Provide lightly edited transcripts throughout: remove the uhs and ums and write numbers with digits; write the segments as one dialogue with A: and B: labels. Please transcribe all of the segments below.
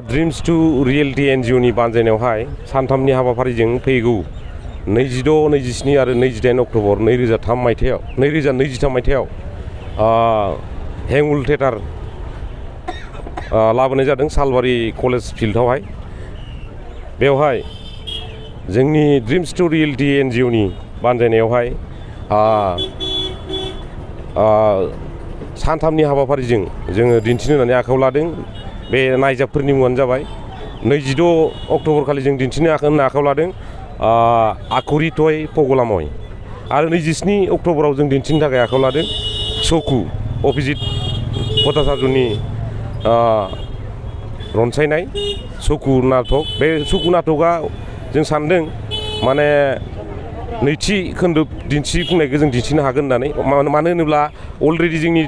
A: Dreams two reality एनजिअनि बानजायनायावहाय सानथामनि हाबाफारिजों फैगौ 26, 27 आरो 28 अक्ट'बर 2023 मायथाइयाव हेंगुल थियेटार लाबोनाय जादों सालबारि कलेज फिल्डआवहाय। बेवहाय जोंनि ड्रिम्स टु रियेलिटी एनजिअनि बानजायनायावहाय सानथामनि हाबाफारिजों जोङो दिन्थिनो होननानै आखायाव लादों। बे नायजाबफोरनि मुङानो जाबाय 26 अक्ट'बर खालि जों दिन्थिनो होनना आखायाव लादों आखुरि टय पगलामय आरो 27 अक्ट'बराव जों दिन्थिनो थाखाय आखायाव लादों सकु अभिजित भट्टाचार्यनि रनसायनाय सकु नाटक। बे सकु नाटकआ जों सानदों माने नैथि खोन्दो दिन्थिफुंनायखौ जों दिन्थिनो हागोन होननानै। मानो होनोब्ला अलरेडि जोंनि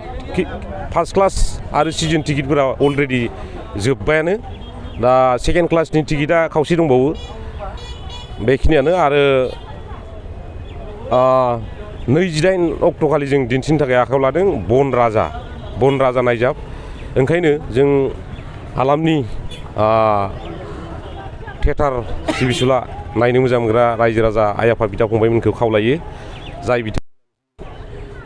A: फार्स्ट क्लास आरो सिजन टिकेटफोरा अलरेडि जोब्बायानो, दा सेकेन्ड क्लासनि टिकेटआ खावसे दंबावो। बेखिनियानो आरो 28 अक्ट'खालि जों दिन्थिनो थाखाय आखायाव लादों बन राजा नायजाब। ओंखायनो जों हालामनि थियेटार सिबिसुला नायनो मोजां मोनग्रा रायजो राजा आइ आफा बिदा फंबायमोनखौ खावलायो, जाय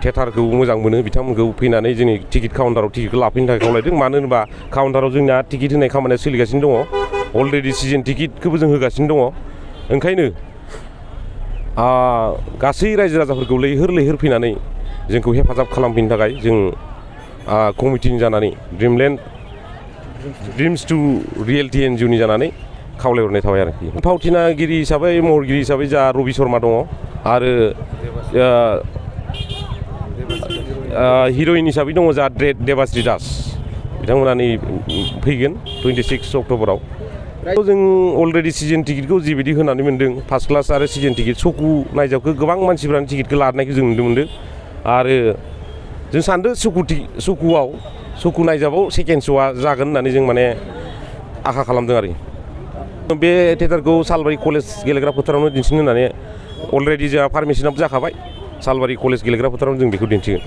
A: थियेटारखौ मोजां मोनो बिथांमोनखौ फैनानै जोंनि टिकेट काउन्टाराव टिकेटखौ लाफैनो थाखाय खावलायदों। मानो होनोबा काउन्टाराव जोंना टिकेट होनाय खामानिया सोलिगासिनो दङ, अलरेडि सिजन टिकेटखौबो जों होगासिनो दङ। ओंखायनो गासै रायजो राजाफोरखौ लैहोर फैनानै जोंखौ हेफाजाब खालामफैनो थाखाय जों कमिटिनि जानानै ड्रिम्स टु रियेलिटी एनजिअनि जानानै खावलायहरनाय थाबाय आरोखि। फावथिनागिरि हिसाबै महरगिरि हिसाबै जा रबि शर्मा दङ आरो हिर'इन हिसाबै दङ जा देबास्रि दास, बिथांमोना नै फैगोन 26 अक्ट'बराव। जों अलरेडि सिजन टिकेटखौ जिबायदि होनानै मोन्दों फार्स्ट क्लास आरो सिजन टिकेट सकु नायजाबखौ गोबां मानसिफ्रानो टिकेटखौ लानायखौ जों नुनो मोन्दों आरो जों सानदों सकु नायजाबाव सेकेन्ड श'आ जागोन होननानै जों माने आखा खालामदों आरो। बे थियेटारखौ सालबारि कलेज गेलेग्रा फोथारावनो दिन्थिनो होननानै अलरेडि जोंहा पारमिसनाबो जाखाबाय। सालबारि कलेज गेलेग्रा फोथारावनो जों बेखौ दिन्थिगोन।